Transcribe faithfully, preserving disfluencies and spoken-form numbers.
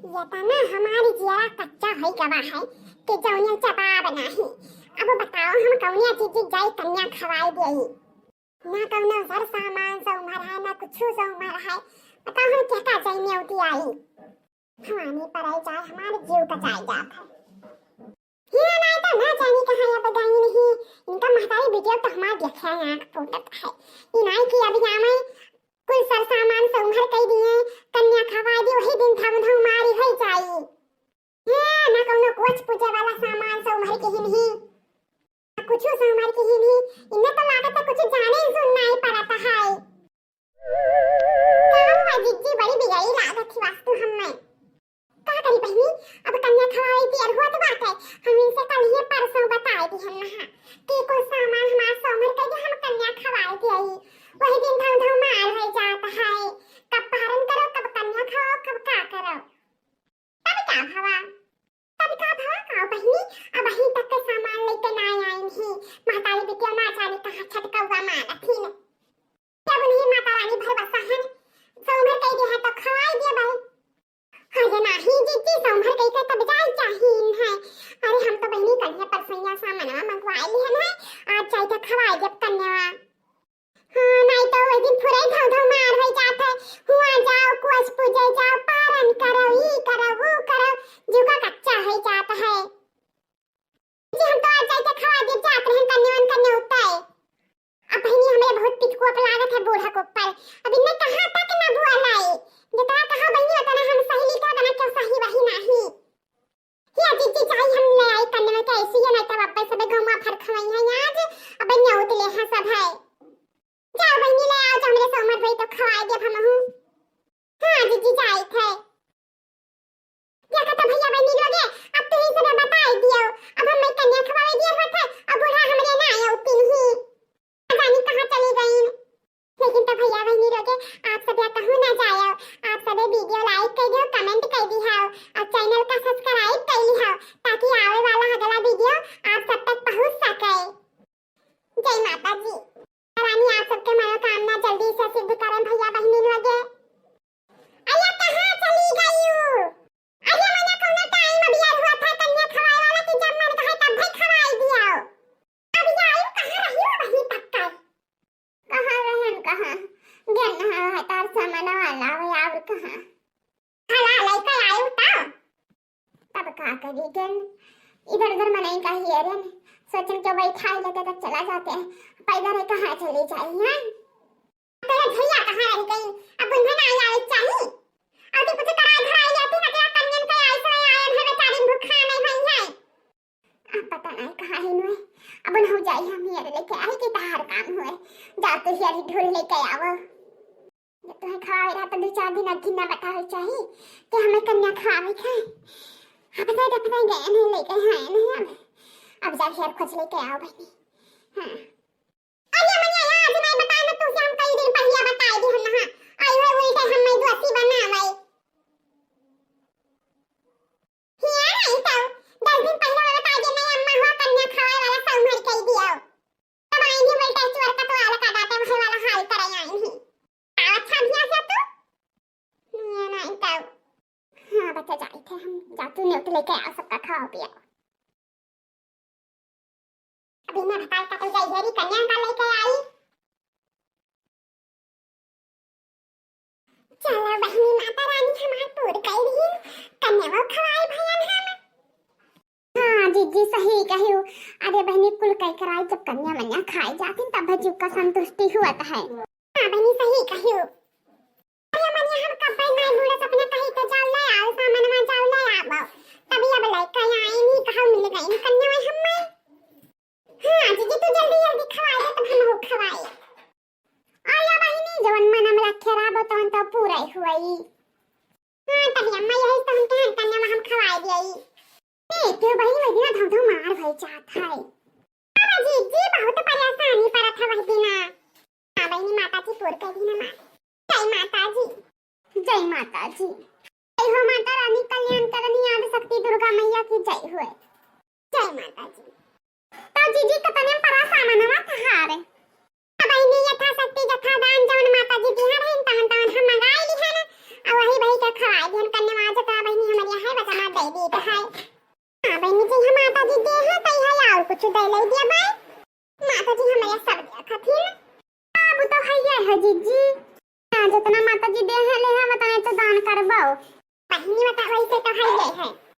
ये तना हमारी जियरा कच्चा होई गवा है कि जौनिया जवाब नाही। अब बताओ हम कौनिया जीजी जाई कन्या खवाई देई। ना कौनो सर सामान से उमर है, ना कुछ से उमर है। बताओ हम क्या का जाई नेवती आई। भवानी पर आई जाए हमारे जीव का जाए जात है। हिया नाई तो ना जानी कहाँ अब गई नहीं। इनका महतारी बिटिया तो हमार देखा आँख फूटत है। ई नाई कि अब जावे कुल सर सामान से उमर कई दिए, कन्या खवाई दी, वही दिन धम धम मारी होई जाई। हे, ना कौनो कोच पूजे वाला सामान से उमर के ही नहीं, ना कुछ से उमर के ही नहीं। इन्हें तो लागत है कुछ जाने सुन नहीं पड़ता है। का हुआ जीजी, बड़ी बिगड़ी लागत ही वास्तु हमें। का करी बहिनी, अब कन्या खवावे की अरहुआ तो बात है, हम इनसे कल ही परसों बताए दी हम नहा कि कुल सामान हमार सोमर कर दे, हम कन्या खवाए के आई। वही दिन धम धम मार हो जात है, कब पारण करो, कब कन्या खाओ, कब का करो। तब का भवा, तब का भवा का बहिनी, अब अहीं तक के सामान लेके ना आइन ही। महतारी बिटिया ना जाने कहाँ छटकौआ मारत ही न। जब उन्हें माता रानी भरोसा है, सोमर कह दे है तो खवाई दे भाई। अरे नाही जीजी, सोमर कह के तब जाए चाहिए है। अरे हम तो बहिनी कल है परसैया सामानवा मंगवाए लिहन है, आज जाए तो खवाई देब कन्या। हाँ, नाई तो वही दिन फुरई धौ धौ मार हो जात है। हुआ जाओ, कोस पूजे जाओ, पारण करो, ई करो, वो करो, जुगा कच्चा हो जात है। जी, हम तो आज जाए के खवा दे जात रहन कन्या वन कन्या उताए। अब बहिनी हमरे बहुत पिचकुआ पे लागत है बूढ़ा के ऊपर। अब इन्हें कहाँ तक ना बुआ लाई। जितना कहा बहिनी उतना हम सही लिखा बना क्यों सही वही नाही। या जीजी चाही हम ले आई कन्या में के ऐसी है, नहीं तो अब्बे सबे गौवा भर खवाई है आज, अबे न्योत ले हैं सब है। जाओ बहिनी ले आओ, जो हमरे सोमर भाई तो खवाए देब हमहू। हाँ जीजी जाई थे। देखा तो भैया बहिनी लोगे, अब तू ही सबे बताई दियो, अब हम मैं कन्या खवाए दिए होत है, अब बूढ़ा हमरे ना आयो तीन ही। जानी कहाँ चली गई। लेकिन तो भैया बहिनी लोगे, आप सब कहूँ ना जाओ, आप सबे video like कर दियो, comment कर दी हो और channel का subscribe कर ली हो, ताकि आवे वाला अगला video आप सब तक पहुँच सके। जय माता जी। रानी आप सबके मनोकामना जल्दी से सिद्ध करें भैया बहिनी लोगे। अरे कहाँ चली गई हूँ? अरे मने कौनो time अभी आइल हुआ था कन्या खवाए वाला कि जब मन कहे तब भी खवाई दियो। अब ये आइल कहाँ रही हो बहिनी पक्का? कहाँ रहन कहाँ? गेन है तार सामान वाला हो और कहाँ? हला लइका आइल तो? तब का करी गेन? इधर उधर मनई का ही एरिया में सोचन के बैठा ही लेते तब चला जाते हैं। पैदल है कहाँ चली जाई हैं? तेरे भैया कहाँ रह गई? अब उन्हें ना आवे चाहिए। और तो कुछ कराए धराए जाती ना, तेरा कन्यन पे आई सरे आए हैं, बेचारी भूखा नहीं हुई है। अब पता नहीं कहाँ है नुए। अब उन्हें जाई हम हियर लेके आई कि तहार काम हुए। जा तू हियर ढूंढ लेके आवो। जब तुम्हें खवावे रहा तो दो चार दिन अग्गी ना बतावे चाहिए कि हमें कन्या खवावे के है। अब तो अपने गए नहीं लेके आए नहीं अब। अब जा हियर खोज लेके आओ बहिनी। हाँ। अरे मनिया, आज नहीं बताए ना, तुझे हम कई दिन पहले बताए दी हम ना। आई है उल्टे हम मैं दोषी बनावे। हिया नहीं तो, दस दिन पहले वो बताए दे नहीं, अम्मा हुआ कन्या खवाए वाला संभर कई दियो। तब आई नहीं उल्टे चोर का तो आला का डाटे वही वाला हाल करे आई नहीं। अच्छा भैया से तू? नहीं, नहीं तो। हाँ बच्चा, जाई थे हम, जा तू न्योत लेके आ, सबका खाओ पिया। अभी मैं बताई का तो जाई हेरी कन्या का लेके आई। चलो बहिनी, माता रानी हमार पूर कई रही, कन्या वो खवाई भैया हम। हाँ जीजी सही कहियो। अरे बहिनी कुल कई कराई, जब कन्या मन्या खाई जाती तब जीव का संतुष्टि हुआ है। हाँ बहिनी सही कहियो। अरे मनिया हम कब भाई मैं बूढ़ा सपना कही तो जाओ ले आओ सामान में जाओ ले आओ। तभी अब लइका आई नहीं कहा मिल गई नहीं कन्या में हम में। हाँ जीजी तू जल्दी जल्दी खवाए दे तब हम हो खवाए। आया बहिनी जवन मन में रखे रहा तवन तो पूरा ही हुई। हाँ तभी अम्मा यही तो हम कहन कन्या में हम खवाए दिए। ए, क्यों बहिनी वही दिना धम धम मार भई जात है। बाबा जी, जी बहुत परेशानी परत है वही दिना। हाँ बहिनी, माता जी पूर कर दी ना मार। जय माता जी। जय माता जी। जय हो माता रानी कल्याण करनी आदि शक्ति दुर्गा मैया की जय हुए। जय माता जी। तो जीजी कतने परा सामानवा कहारे। बहिनी यथाशक्ति जथा दान जौन माता जी दिहन है तवन तवन हम मंगाई लिहन। और वही बही के खवाई दिहन कन्या माँ जतरा बहिनी हम दे दे है। हाँ बहिनी जी, हम माता जी दे हैं, तई है और कुछ दे ले दिया भाई। माता जी हमारे सब देखत ही ना। अब तो है ये है जीजी। हाँ, जितना माता जी दे हैं ले हैं, उतना तो दान करबो। बहिनी बता, वैसे तो है ये है।